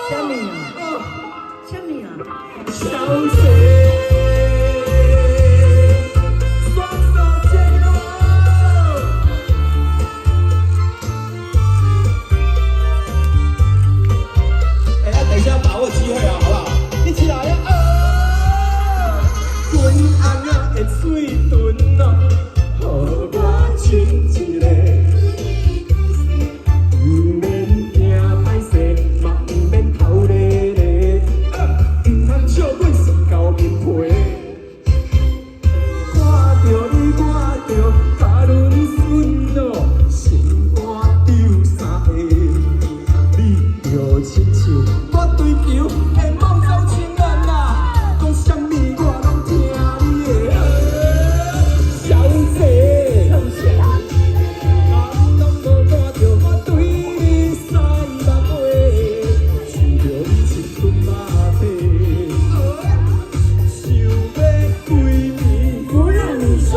啥物啊？啥物啊？小姐，双手见喽！哎，等一下把握機會啊，好不好？一起來啊！阮翁仔的喙唇哦，予我親一个。毋免驚歹勢，嘛毋免頭咧咧，毋通笑阮是厚面皮。看著你，我就共阮孫哦，心肝丟三下，你就親像我追求的夢中情人啊，講啥物我攏聽你的。小姐，人攏無看著我對你使目皮，想著你青春肉體，想欲規暝不讓你睡。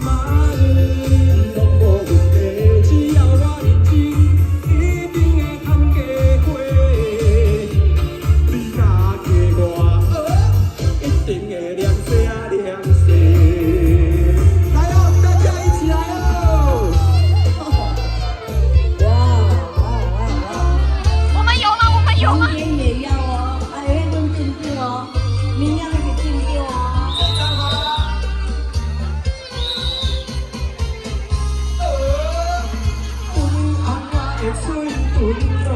嘛攏無問題，只要我認真，一定會趁機會。你若嫁我，一定會念世啊念世。來哦，大家一起來哦！哇哇哇哇！我們有嗎？我們有嗎？明天也要哦，哎，阮店長哦，明天那個店長哦。阮翁仔的喙唇哦，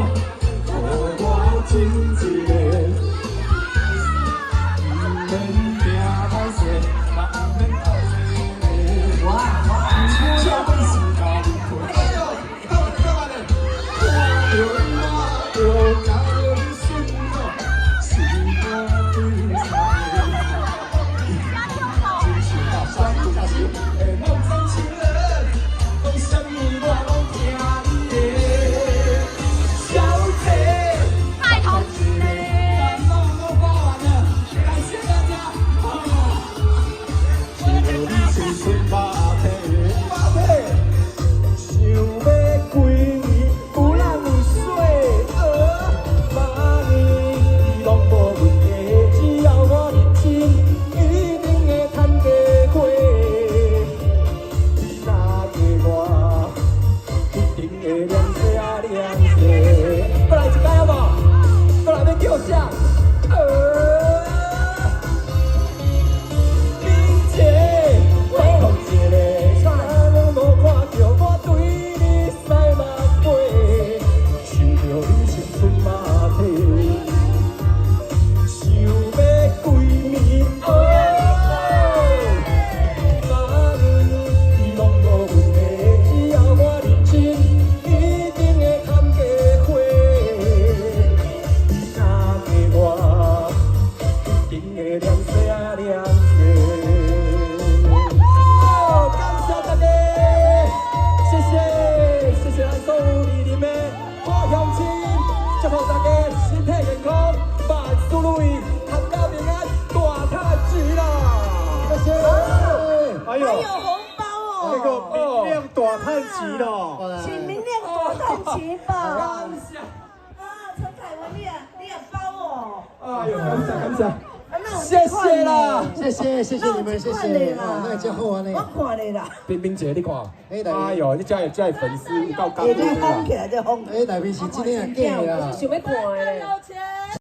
予我親一个。毋免驚歹勢，嘛毋免頭咧咧。哇哇！笑阮是厚面皮。哎呦，干嘛干嘛咧？看著我就共阮孫哦，心肝對三个。親像大山的夢中情人，講啥物我攏聽你的。小姐，太投機了。感動都發完了，感謝大家。想著你青春肉體，肉體，想欲規暝不讓你睡，嘛呢攏無問題，只要我認真，一定會趁機會。你若嫁我，一定會念世啊念世。過來一擺好無？過來欲叫啥？明姐，拜託一个，人攏無看著我對你使目皮，想著你青春肉體，想欲規暝哦。嘛呢攏無問題，只要我認真，一定會趁機會。你若嫁我，一定會念世啊念世。哦，感謝大家，謝謝謝謝咱所有蒞臨的我鄉親，祝福大家身體健康，萬事如意，闔家平安，大趁錢啦！謝謝。哎呦，還有紅包哦！那個明亮大趁錢咯，是明亮大趁錢吧？感謝。啊，陳凱文，你也包哦！哎呦，感謝感謝，謝謝謝啦！謝謝謝謝你們，謝謝。哦，那真好啊呢。我看咧啦。冰冰姐，你看，哎哎呦，你這的這的粉絲有夠感欸，動你瘋啦！起來就瘋。哎，內面是真的假的啦？想欲看的咧。有錢。